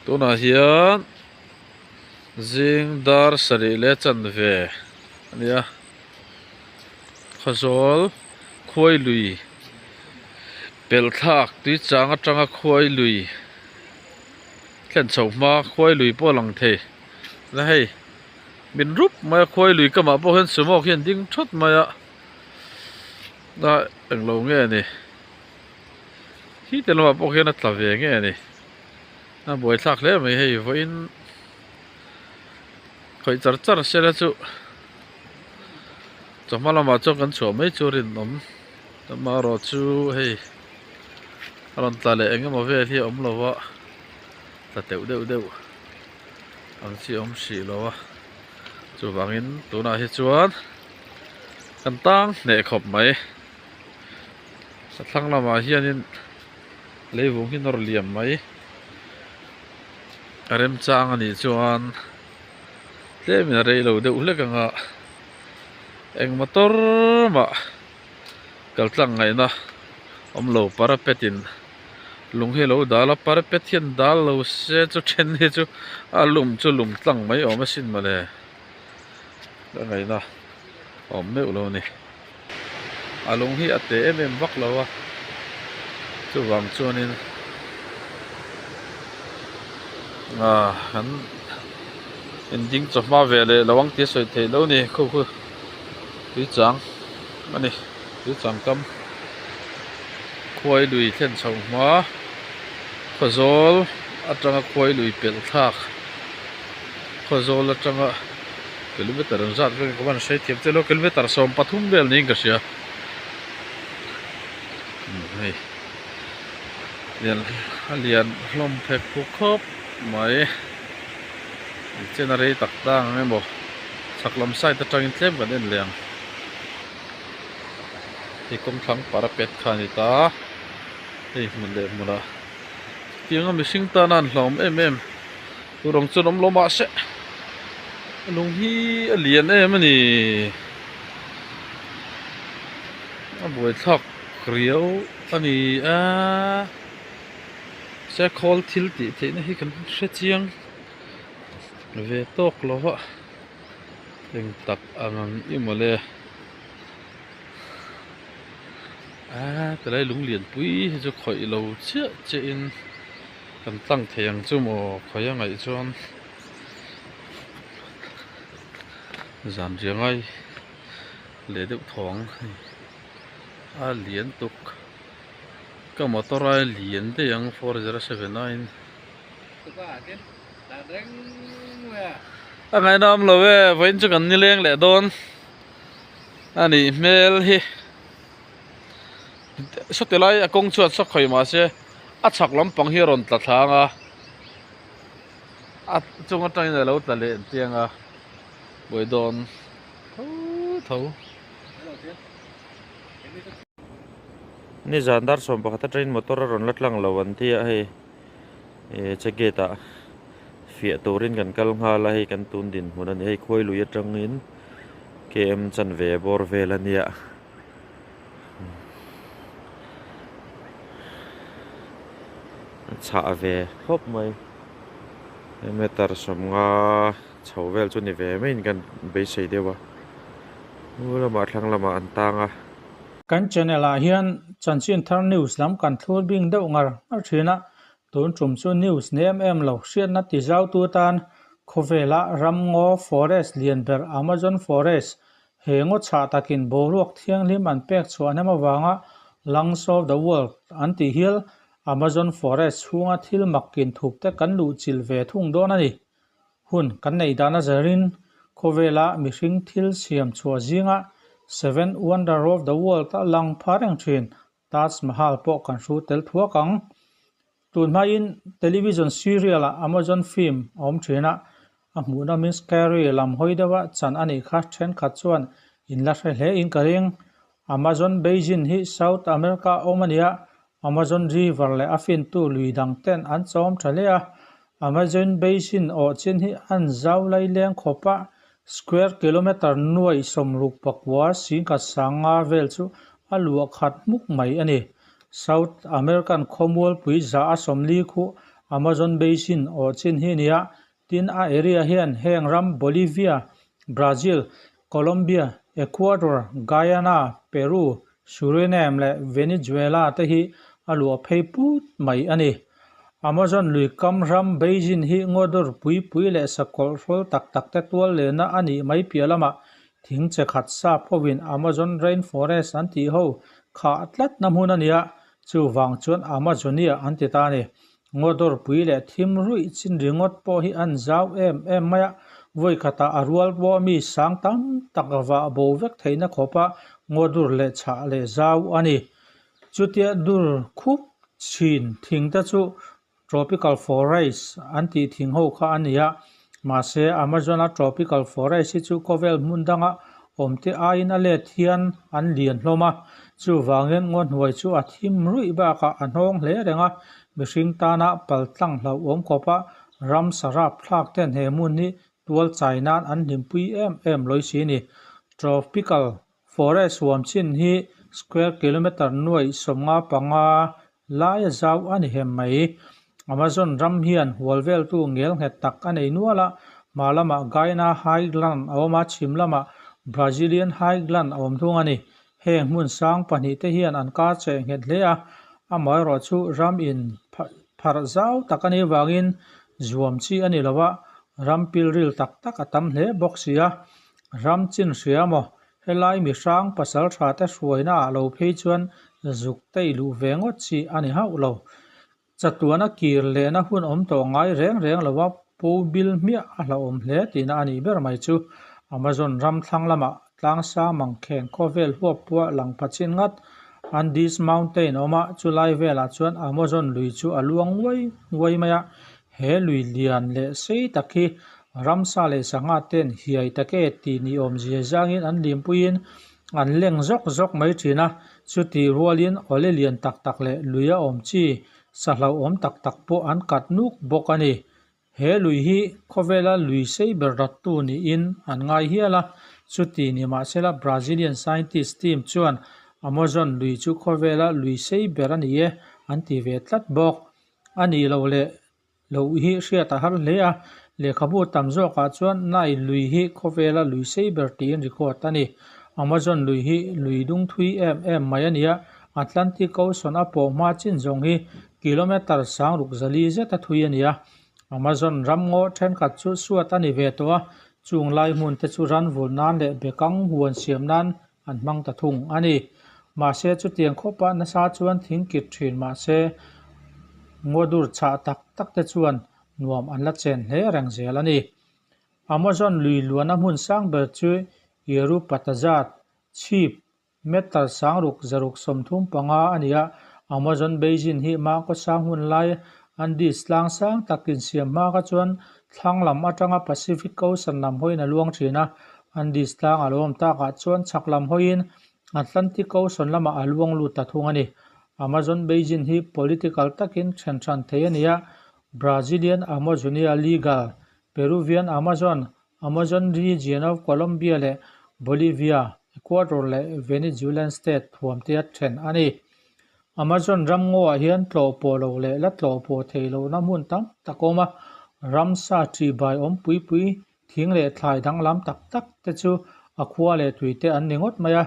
Tunah hian zing dar sarih leh chanve a ni a Khawzawl khuai lui pelh thlak tui chang atanga khuai lui thlen chho hma khuai lui pawh a lang thei la hei min rup mai a khuai lui kamah pawh hian sumo khi an ding thawt mai a a englo nge ni. Khi te lamah pawh khian a tla ve nge a ni a buaithlak hle mai hei vawiin khawih char char sela chu chawhma lamah chuan kan chhuah mai chu a rinawm amaherawh chu hei a rawn tla leh eng emaw vel hi a awm lo a tla teuh deuh deuh ang chi a awm hrih lo a chuvangin tunah hi chuan kan tang hneh khawp mai. A thlang lamah hianin leivung hi nawr liam mai a remchang a nih chuan tlemin a rei lo deuh hlek ang a eng motor mah kal tlang ngaihna awm lo parapet in lung hi a lo dal a parapet hian dal lo se chu then hi chu a lum chu lum tlang mai awm asin mawle ka ngaihna awm meuh lo a ni. A lung hi a te em em vak lo a chuvang chuanin ah an inding chawhma ve leh lo ang tih a sawi theih loh a ni khu khu tui chang a ni tui chang kam khuai lui thlen chho hma khawzawl atanga khuai lui pelh thlak khawzawl atanga. Kilometer ang zat vel ka van hre thiam che lo kilometer 13 vel niin ka hria hei lian a lian hlawm phek phuk khawp mai chen a rei tak tak ang emaw chhak lam side atangin tlem kan en leh ang hei kawngthlang parapet kha a ni ta hei hmun leh hmunah chutianga mihring tana an hlauhawm em em. Tur ang chuan awm lo mahse a lung hi a lian em a ni a buaithlak riau a ni a se khawl thil tih theihna hi kan hre chiang ve tawk lo a eng tak ang ang i mawle a tilai lung lianpui hi chu khawih lo chiah chiah in. Kan tlang thei ang chu maw khawi a ngaih chuan zan riangai leh deuh thawng hei a lian tuk ka motor a lian daih ang 407 aiin a ngaihna awm lo e vawiin chu kan nileng leh dawn a nih hmel hi. Sawti lai a kawng chuan saw khawi mahse a chhak lampang hi a rawn tla thlang a a chung atangin a lo tla leh chiang a buai dawn tho tho. Nizan dar 11 atangin motor a rawn la tlang lo an ti a hei eh che gate ah fiah turin kan kal nghal a hei kan tun dinhmun a ni hei khuai lui atangin km chanve bawr vel a nia. A chhah ve khawp mai meter 50 chho vel chu ni ve maiin kan beisei deuh a hnu lamah thlang lamah an tang a. Kan channel ah hian chanchin thar news lam kan thlur bing deuh ngar ngar thin a, tun tum chu news ni em em lo hriatna ti zau tu tan khawvela ramngaw forest lian ber Amazon forest He ngaw chhah takin boruak thianghlim an pek chhuah hnem avanga Lungs of the World an tih hial Amazon Forest chhunga thil mak inthup te kan luh chilh ve thung dawn a ni. Hun kan neih dan a zarin khawvela mihring thil siam chhuah zinga Seven Wonder of the World a lang pha reng thin Taj Mahal pawh kan hru tel thuak ang. Tun hmain television serial ah Amazon film a awm thin a, a hmuhna min scary lam hawi deuha chan a nih kha thenkhat chuan in la hre hle in ka ring. Amazon Basin hi South America a awm a nia, Amazon River leh a fintu lui dang ten an chawm tha hle a. Amazon Basin awh chin hi an zau lai leng khawp a, square kilometre nuai 69 singkhat sanga vel chu a luah khat hmuk mai a ni. South American khawmualpui za a 40 khu Amazon Basin awh chin hi a ni a, tin a area hian heng ram Bolivia, Brazil, Colombia, Ecuador, Guyana, Peru, Suriname leh Venezuela te hi a luah phei put mai a ni. Amazon lui kam ram Basin hi ngaw dawr pui pui leh sakawlh hrawl tak tak te tual lehna a nih mai piah lamah thing che khat sap hovin Amazon Rainforest an tih ho khah tlatna hmun a ni a, chuvang chuan Amazonia an ti ta a ni. Ngaw dawr pui leh thim ruih chin ringawt pawh hi an zau em em mai a, vawi khatah a rual pawh mi sang tam tak vah bo vek theihna khawpa ngaw dur leh chhah leh zau a ni. Chutia dur khup chhin thing te chu Tropical forest an tih thing ho kha a ni a, mahse Amazon a tropical forest hi chu khawvel hmun danga awm te aiin a let hian an lian hlawm a, chuvangin ngaw hnuai chu a thim ruih bakah a hnawng hle reng a, mihring tana pal tlang hlauhawm khawpa ramsa rapthlak ten he hmun hi tual chai nan an hlimpui em em lawi si a ni. Tropical Forest huam chin hi square kilometre nuaih 55 lai a zau a ni hem mai. Amazon ram hian hual veltu ngel nghet tak a nei nual a, hma lamah Guyana Highland a awm a, chhim lamah Brazilian Highland a awm thung a ni. Heng hmun sang pahnih te hian an kar cheh nghet hle a, amaherawhchu ram in pharh zau tak a nih avangin zuam chi a ni lo a, ram pilril tak tak a tam hle bawk si a. Ram chin hria maw? Helai mi hrang pasal tha te hruaina ah lo phei chuan zuk tei luh ve ngawt chi a ni hauh lo. Chatuana kir lehna hun awm tawh ngai reng reng lo a pu bil hmiah a hlauhawm hle tihna a nih ber mai chu. Amazon ram thlang lamah tlangsa mangkheng khawvel huap pawh lang pha chin ngat Andes Mountain a awm a, chulai velah chuan Amazon lui chu a luang nguai nguai mai a. He lui lian leh sei tak hi ramsa leh sangha ten hiai tak e tih ni awm zia zangin an hlimpuiin an leng zawk zawk mai thin a, chutih rualin awle lian tak tak leh lui a awm chi sa hlauhawm tak tak pawh an kat nuk bawk a ni. He lui hi khawvela lui sei ber rattu niin an ngai hial a, chutih ni mahsela Brazilian scientist team chuan Amazon lui chu khawvela lui sei ber a ni e an ti ve tlat bawk. A nih loh leh loh hi hriat a har hle a, lehkhabu tam zawkah chuan Nile lui hi khawvela lui sei ber tiin record a ni. Amazon lui hi lui dung thui em em mai a ni a, Atlantic Ocean a pawh hma chin zawng hi kilometre 6004 zeta thui a ni a. Amazon ramngaw thenkhat chu suat a ni ve tawh a, chung lai hmun te chu ranvul nan leh bekang huan siam nan an hmang ta thung a ni. Mahse chutiang khawpa nasa chuan thing kit thin mahse ngaw dur chhah tak tak te chuan nuam an la chen hle reng zel a ni. Amazon lui luana hmun sang ber chu Yerupatazat, chhip, meter 6635 a ni a. Amazon Basin hi Mako sang hun lai Andes tlang sang tak insiam hma kha chuan thlang lam atanga Pacific Ocean lam hawiin a luang thin a, Andes tlang a lo awm takah chuan chhak lam hawiin Atlantic Ocean lamah a luang lut ta thung a ni. Amazon Basin hi political takin then hran thei a ni a, Brazilian Amazonia Legal, Peruvian Amazon, Amazon Region of Colombia leh Bolivia, Ecuador leh Venezuelan state thuamte a then a ni. Amazon ram ngawah hian tlawh pawh loh leh la tlawh pawh theih lohna hmun tam tak a awm a, ramsa ṭihbai awm pui pui thing leh thlai danglam tak tak te chu a khua leh tui te an ni ngawt mai a,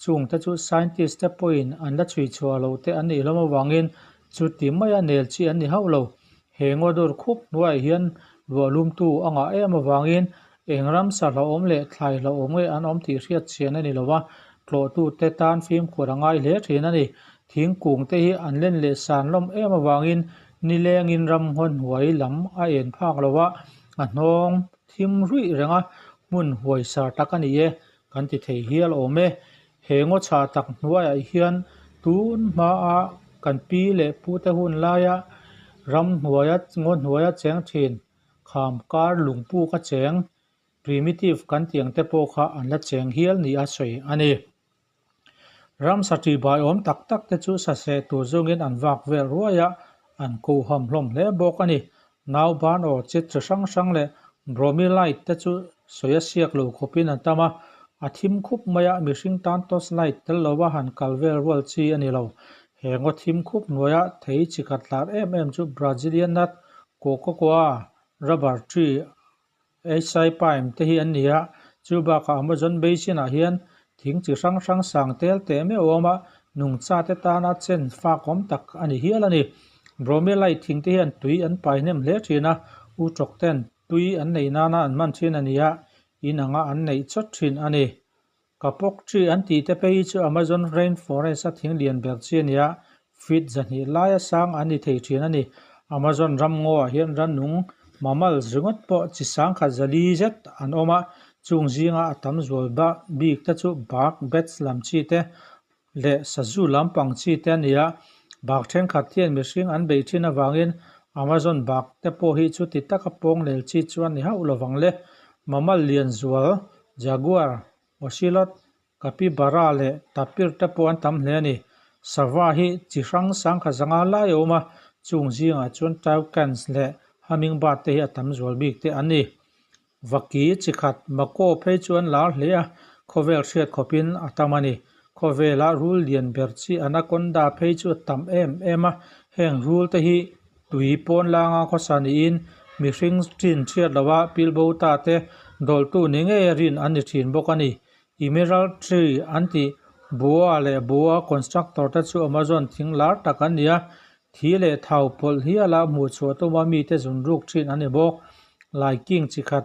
chung te chu scientist te pawhin an la chhui chhuah loh te an nih hlawm avangin chuti maia nel chi an ni hauh lo. He ngaw dur khup hnuaiah hian luahlumtu a ngah em avangin eng ramsa hlauhawm leh thlai hlauhawm nge an awm tih hriat chian a ni lo a, tlawhtute tan fimkhur a ngai hle thin a ni. Thingkung te hi an len leh san lawm em avangin nilengin ramngaw hnuai lam a en phak lo a, a hnawng thim ruih reng a, hmun huai sar tak a ni e, kan ti thei hial awm e. He ngaw chhah tak hnuaiah hian tun hmaa kan pi leh pute hun laia ram hnuaia ngaw hnuaia cheng thin kham kar lungpuk a cheng primitive kan tih ang te pawh kha an la cheng hial ni a sawi a ni. Ramsa ṭihbai awm tak tak te chu saseh tur zawngin an vak vel ruai a, an kohham hlawm hle bawk a ni. Nauban aw chit chi hrang hrang leh bromeliad te chu sawi a siak lo khawpin an tam a, a thim khup mai a, mihring tan torch light tel lova han kal vel rual chi a ni lo. He ngaw thim khup hnuaia thei chi khat lar em em chu Brazilian nut, cocoa, rubber tree, acai palm te hi an ni a, chu bakah Amazon basin ah hian thing chi hrang hrang sang tel teh meuh a awm a, nungcha te tana chen fak awm tak a ni hial a ni. Bromeliad thing te hian tui an pai hnem hle thin a, u tawk ten tui an neih nana an hman thin a ni a, in anga an neih chawt thin a ni. Kapok tree an tih te phei hi chu Amazon rainforest a thing lian ber chi a ni a, feet zahnih laia sang an ni thei thin a ni. Amazon ram ngaw ah hian rannung mammals ringawt pawh chi sangkhat zali zet an awm a, chung zinga a tam zual bik te chu bark bats lam chi te leh sazu lampang chi te a ni a, bak thenkhat hian mihring an beih thin avangin Amazon bak te pawh hi chuti taka pawng lel chi chu a ni hauh lovang le. Mammal lian zual Jaguar, Ocelot, Capybara leh Tapir te pawh an tam hle a ni. Sava hi chi hrang sangkha zanga lai a awm a, chung zingah chuan Toucans leh Hummingbird te hi a tam zual bik te an ni. Vaki chi khat Macaw phei chu an lar hle a, khawvel hriat khawpin a tam a ni. Khawvela rul lian ber chi Anaconda phei chu a tam em em a, heng rul te hi tui pawn langa khawsa niin mihring chin chhiat lova pilbo ta te dawltu ni ngei a rin an ni thin bawk a ni. Emerald tree an tih Boa leh Boa constructor te chu Amazon thing lar tak an ni a, Thi leh thau pawlh hiala hmuh chhuah tuma mite zun ruk thin a ni bawk. Laiking chi khat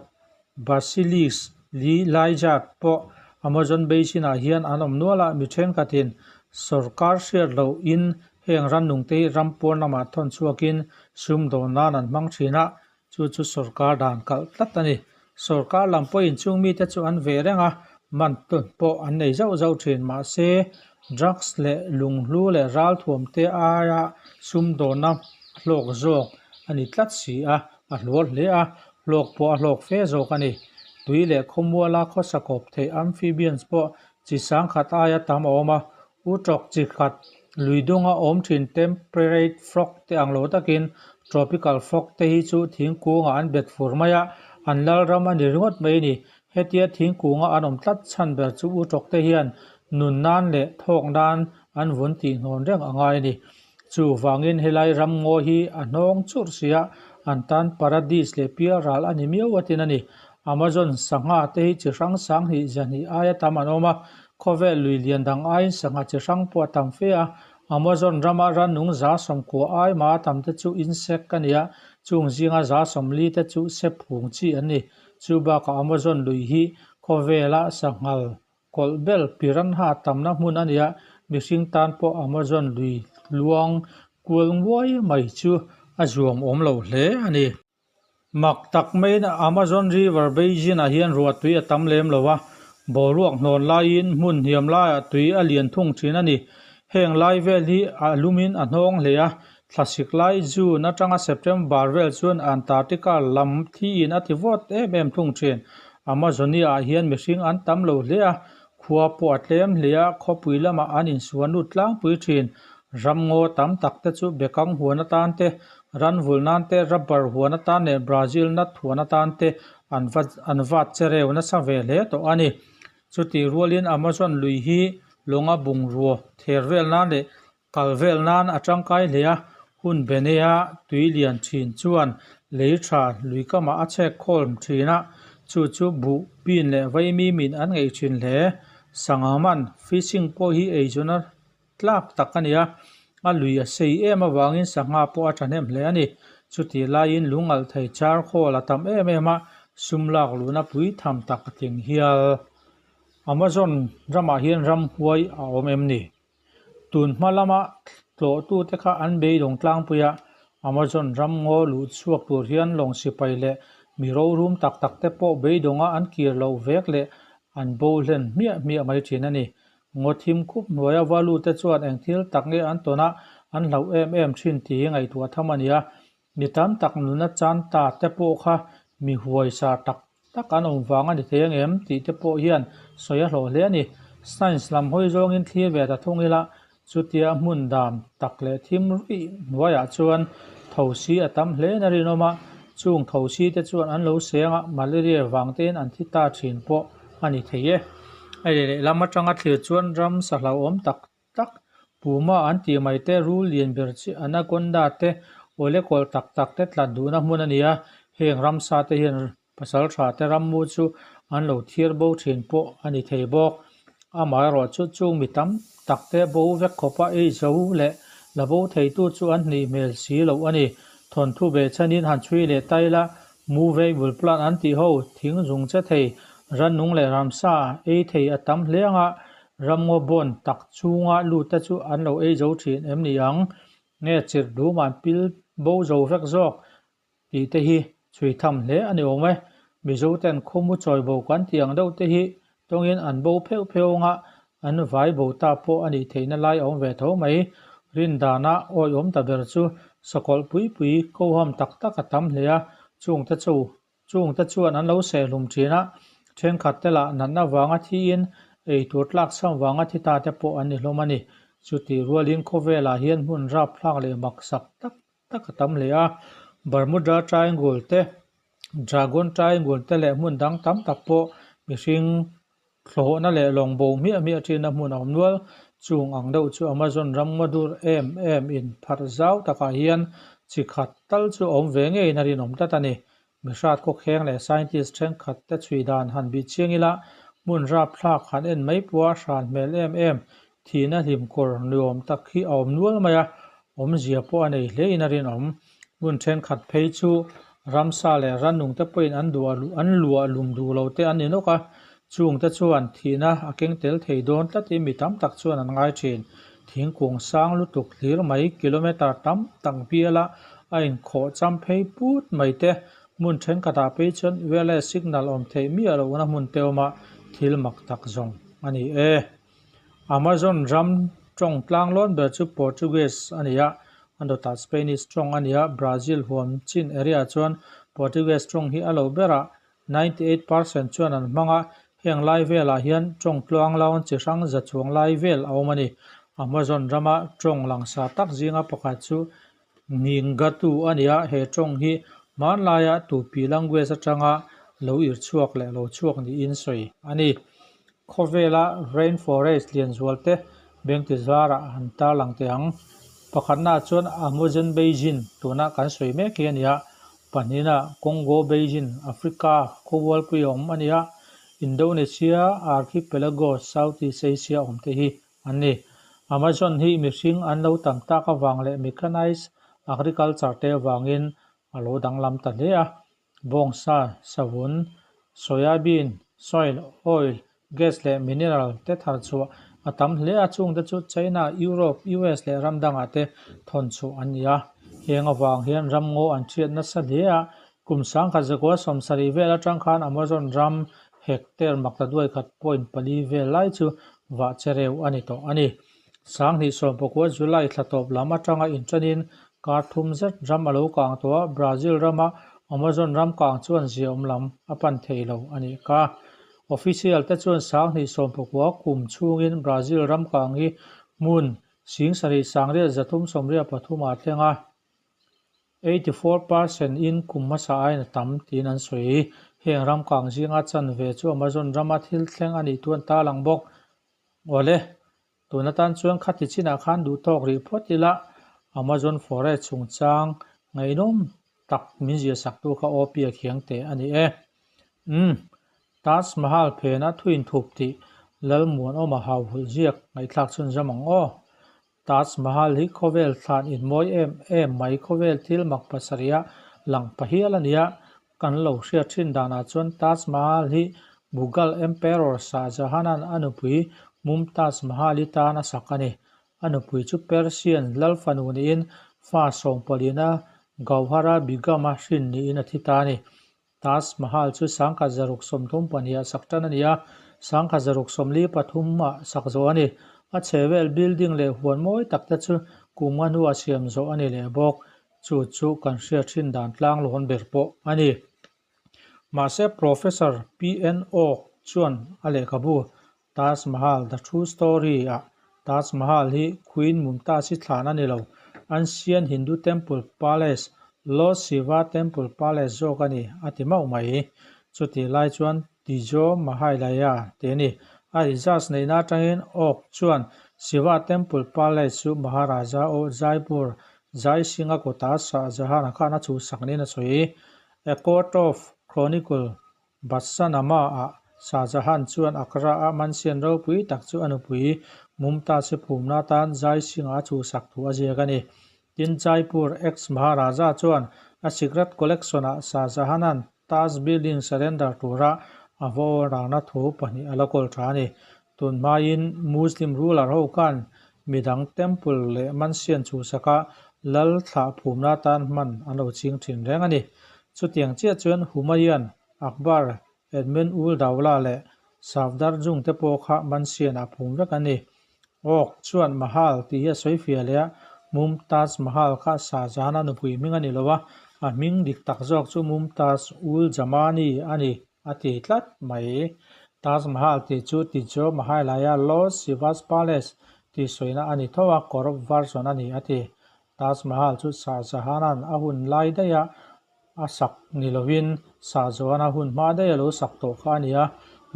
Basilis li Lizard pawh Amazon Basin ah hian an awm nual a, mi thenkhatin sawrkar hriat loh in heng rannungte hi ram pawn lamah thawn chhuakin sumdawn nan an hmang thin a, chu chu sawrkar dan kalh tlat a ni. Sawrkar lam pawhin chung mite chu an veh reng a, man tawn pawh an nei zauh zauh thin. Mahse, drugs leh lunghlu leh ralthuam te aia sumdawnna hlawk zawk a ni tlat si a, a hluar hle a, hlawk pawh a hlawk fe zawk a ni. Tui leh khawmuala khawsa kawp theih amphibians pawh chi sangkhat aia tam a awm a, U tawk chi khat lui dunga awm thin temperate frog te ang lo takin tropical frog te hi chu thingkungah an bet fur mai a, an lal ram a ni ringawt mai a ni. Hetia thingkunga an awm tlat chhan ber chu u tawk te hian nun nan leh thawk nan an vun tih hnawn reng a ngai a ni. Chuvangin helai ram ngaw hi a hnawng churh si a, an tan paradis leh pialral a ni miau atin a ni. Amazon sangha te hi chi hrang sang hnih zahnih aia tam an awm a, khawvel lui lian dang aiin sangha chi hrang pawh a tam fe a. Amazon rama rannung za sawmkua ai mah a tam te chu insect a ni a, chung zinga za sawmli te chu sephung chi an ni. Chu bakah Amazon lui hi khawvela sanghal Kawlh bel piranha tamna hmun a nia, mihring tan pawh Amazon lui luang kual nguai mai chu a zuam awm lo hle a ni. Mak tak maiin Amazon River Basin ah hian ruah tui a tam lem lo a, boruak hnawn laiin hmun hniam laiah tui a lian thung thin a ni. Heng lai vel hi a lumin a hnawng hle a, thlasik lai June atanga September vel chuan Antarctica lam thiin a ti vawt em em thung thin. Amazonia ah hian mihring an tam lo hle a, khua pawh a tlem hle a, khawpui lamah an insuan lut tlangpui thin. Ramngaw tam tak te chu bekang huan atan te, ranvul nan te, rubber huan atan leh Brazil nut huan atan te an va an vat che reu nasa ve hle tawh a ni. Chutih rualin Amazon lui hi lawnga bungrua ther vel nan leh Kal vel nan a tangkai hle a, hun benea tui lian thin chuan lei tha lui kamah a chhek khawlm thin a, chu chu buh, pin leh vaimim in an ngeih thin hle. Sangha man, fishing, pawh hi eizawn a tlak tak a ni a, a lui a sei em avangin sangha pawh a thahnem hle a ni. Chutih laiin lungalh thei char khawl a tam em em a, sum lak luhna pui tham tak a tling hial. Amazon ramah hian ramhuai a awm em ni? Tun hma lama tlawhtute kha an beidawng tlangpui a, Amazon ram ngaw luh chhuak tur hian lawng sipai leh mi rorum tak tak te pawh beidawnga an kir loh vek leh an bo hlen hmiah hmiah mai thin a ni. Ngaw thim khup hnuaia valute chuan eng thil tak nge an tawn a, an hlauh em em thin tih hi ngaihtuah tham a ni a, Mi tam tak nuna chan ta te pawh kha mi huaisa tak tak an awm vang a ni thei ang em tih te pawh hian sawi a hlawh hle a ni. Science lam hawi zawngin thlir ve ta thung ila, chutia hmun dam tak leh thim ruih hnuaiah chuan thosi a tam hle na rinawm a, chung thosi te chuan an lo seng a, malaria vang tein an thi ta thin pawh a ni thei e. A leh lehlam atanga thlir chuan ram sa hlauhawm tak tak. Puma an tih mai te, rul lian ber chi anaconda te, awle kawlh tak tak te tlat duhna hmun a ni a, heng ramsa te hian pasaltha te rammu chu an lo thiar bo thin pawh a ni thei bawk. Amaherawhchu chung mi tam tak te bo vek khawpa ei zo leh la bo theitu chu an hnih hmel si loh a ni. Thawnthu behchhanin han chhui leh ta ila, movable plant an tih ho, thing zung che thei, rannung leh ramsa ei thei a tam hle anga ramngaw bawn tak chunga lut te chu an lo ei zo thin em ni ang? Nge chirh dum an pil bo zo vek zawk tih te hi chhui tham hle a ni awm e. Mizo ten khawmu chawi bo kan tih ang deuh te hi tawngin an bo pheuh pheuh anga an vai bo ta pawh a nih theihna lai a awm ve tho mai. Rindana awiawm ta ber chu sakawlh pui pui koham tak tak a tam hle a, chungte chu Chungte chuan an lo sehhlum thin a, thenkhat te lah natna vanga thiin ei tur tlak chham vanga thi ta te pawh an ni hlawm a ni. Chutih rualin khawvelah hian hmun rapthlak leh maksak tak tak a tam hle a, Bermuda Triangle te, Dragon Triangle te leh hmun dang tam tak pawh mihring Thlawhna leh lawng bo hmiah hmiah ṭhinna hmun a awm nual. Chung ang deuh chu Amazon ram ngaw dur em em in pharh zau takah hian chi khat tal chu a awm ve ngeiin a rinawm tlat a ni. Mihrat khawkheng leh scientist thenkhat te chhui dan han bih chiang ila, hmun rapthlak han en mai pawha hran hmel em em thihna hlim kawr nuam tak hi a awm nual mai a, awmzia pawh a nei hlein a rinawm. Hmun thenkhat phei chu ramsa leh rannung te pawhin an duah an luah lum duh lo te an ni nawk a, chungte chuan thihna a keng tel thei dawn tlatin mi tam tak chuan an ngai thin. Thingkung sang lutuk hlir mai kilometre tam tak biala a inkhawh cham phei put mai te, hmun thenkhatah phei chuan wireless signal awm theih miah lohna hmun te awma thil mak tak zawng a ni e. Amazon ram tawng tlanglawn ber chu Portuguese a ni a, a dawtah Spanish tawng a ni a, Brazil huam chin area chuan Portuguese tawng hi a lo berah 98% chuan an hmang a, heng lai velah hian tawng tluanglawn chi hrang za chuang lai vel a awm a ni. Amazon rama tawng langsar tak zinga pakhat chu Ningatu a ni a, he tawng hi hmanlaia Tupi language atanga lo irchhuak leh lo chhuak niin sawi a ni. Khawvela rain forest lian zual te beng ti zarah han tarlang teh ang. Pakhatnaah chuan Amazon Basin tuna kan sawi mek hi a ni a, pahnihna Congo Basin, Africa khawualpui a awm a ni a, Indonesia Archipelago, Southeast Asia awm te hi an ni. Amazon hi mihring an lo tam tak avang leh mechanized agriculture te avangin a lo danglam ta hle a. Bawngsa, savun, soyabean, soil, oil, gas leh mineral te thar chhuah a tam hle a, chungte chu China, Europe, US leh ram dangah te thawn chhuah an ni a. Heng avang hian ramngaw an thiat nasa hle a, kum 1970 vel atang khan Amazon ram hectare makta duai khat point pali vel lai chu vah che reu a ni tawh a ni. 2019 July thla tawp lam atanga inṭanin kar thum zet ram a lo kang tawh a, Brazil rama Amazon ram kang chuan ziaawm lam a pan thei lo a nih kha. Official te chuan 2019 kum chhungin Brazil ram kang hi hmun 7,383 ah thleng a, 84% in kum hmasa aiin a tam tiin an sawi. Heng ram kang zinga chanve chu Amazon rama thil thleng a nih thu an tarlang bawk. Awle, tun atan chuan khati chinah khan duh tawk rih phawt ila Amazon Forest chungchang ngaihnawm tak min ziah saktu kha aw pia khiang teh a ni e. Umm, Taj Mahal phena thu inthup tih Lalmuanawma hau hulh ziak ngaihthlak chhunzawm ang aw. Taj Mahal hi khawvel thlan inmawi em em mai khawvel thil mak pasarih lang pa hial a nia. Kan lo hriat thin danah chuan Taj Mahal hi Mughal Emperor Shah Jahan-a'n a nupui Mumtaz Mahal-i tan a sak a ni. A nupui chu Persian lal fanu niin fa sawmpalina Gauhara Begum-a hrin niin a thi ta a ni. Taj Mahal chu 1632 ah sak tan a ni a, 1643 ah sak zawh a ni. A chhehvel building leh huan mawi tak te chu kum nga hnuah siam zawh a ni leh bawk. Chu chu kan hriat thin dan tlang lawn ber pawh a ni. Mahse Professor PN Oak chuan a lehkhabu Taj Mahal, The True Story ah Taj Mahal hi Queen Mumtaz-i thlan a ni lo, Ancient Hindu Temple Palace, Lord Shiva Temple Palace zawk a ni, a ti mauh mai. Chutih lai chuan Tijo Mahailaya te a ni. A research neihna atangin Oak chuan Shiva Temple Palace chu Maharaja o Jaipur Jai Singh-a kuta Shah Jahan-a khan a chhuhsak niin a sawi. A Court of Chronicle Badshahnama-ah Shah Jahan chuan Agra-a mansion ropui tak chu a nupui Mumtaz-i phumna atan Jai Singh-a a chhuhsak thu a ziak a ni. Tin, Jaipur ex-Maharaja chuan a secret collection-ah Shah Jahan-a'n Taj building surrender tura a vaw rangna thu pahnih a la kawl tha a ni. Tun hmain Muslim ruler ho khan midang temple leh mansion chhuhsaka lal thlah phumna atan hman an lo ching thin reng a ni. Chutiang chiah chuan Humayun, Akbar, Edmund Ul Dawla leh Safdar Jung te pawh kha mansion ah phum vek an ni. Awk chuan Mahal tih hi a sawi fiah leh a, Mumtaz Mahal kha Shahjahan-a nupui hming a ni lo a, a hming dik tak zawk chu Mumtaz ul Jamani a ni a ti tlat mai. Taj Mahal tih chu Tijo Mahailaya Lord Shiva's Palace tih sawina a ni tho a, corrupt version a ni a ti. Taj Mahal chu Shahjahan-a'n a hun lai daih a a sak ni lovin Shahjahan-a hun hma daih a lo sak tawh kha a ni a,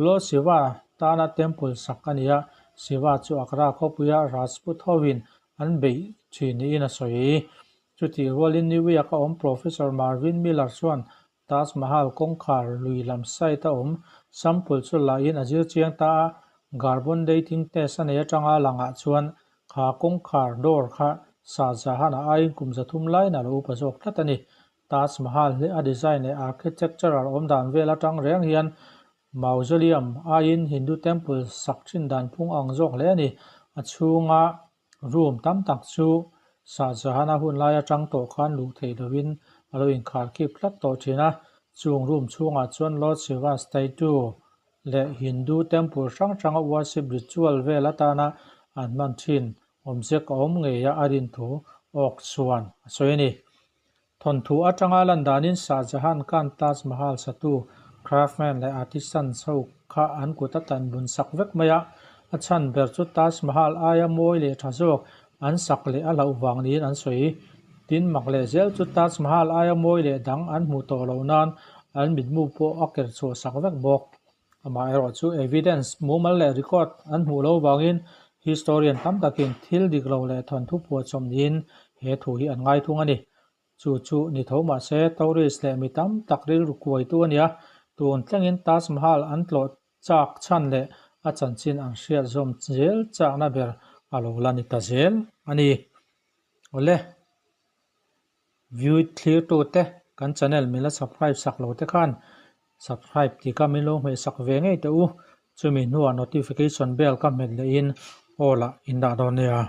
Lord Shiva tana temple sak a ni a, Shiva chu Agra khawpuia Rajput hovin an beih thin niin a sawi. Chutih rualin New York-a awm Professor Marvin Miller chuan Taj Mahal kawngkhar lui lam site a awm sample chu lahin a zir chiang ta a, carbon dating test a nei atanga langah chuan kha kawngkhar door kha Shah Jahan-a aiin kum 300 laiin a lo upa zawk tlat a ni. Taj Mahal hi a design leh architectural awm dan vel atang reng hian mausoleum aiin Hindu temple sak thin dan phung ang zawk hle a ni. A chhunga Room tam tak chu Shah Jahan-a hun lai atang tawh khan luh theih lovin a lo inkhar khip tlat tawh thin a, chung room chhungah chuan Lord Shiva statue leh Hindu temple hrang hranga worship ritual vel atana an hman thin awmzek a awm ngei a a rin thu awk chuan a sawi a ni. Thawnthu atanga lan danin Shah Jahan khan Taj Mahal satu craftsman leh artisans ho kha an kut a tan bun sak vek mai a, a chhan ber chu Taj Mahal aia mawi leh tha zawk an sak leh a hlauh vang niin an sawi. Tin, mak leh zel chu Taj Mahal aia mawi leh dang an hmuh tawh loh nan an mitmu pawh a ker chhuah sak vek bawk. Amaherawh chu evidence mumal leh record an hmuh lo vangin historian tam takin thil dik lo leh thawnthu phuahchawm niin he thu hi an ngai thung a ni. Chu chu ni tho mah se tourist leh mi tam tak rilru kuaitu a nia, tun thlengin Taj Mahal an tlawh chak chhan leh a chanchin an hriat zawm zel chakna ber a lo la ni ta zel a ni. Awle. View thlirtute kan channel min la subscribe sak lo te khan subscribe tih kha min lo hmeh sak ve ngei teh u. Chumi hnuah notification bell ka hmet leh in all ah in dah dawn nia.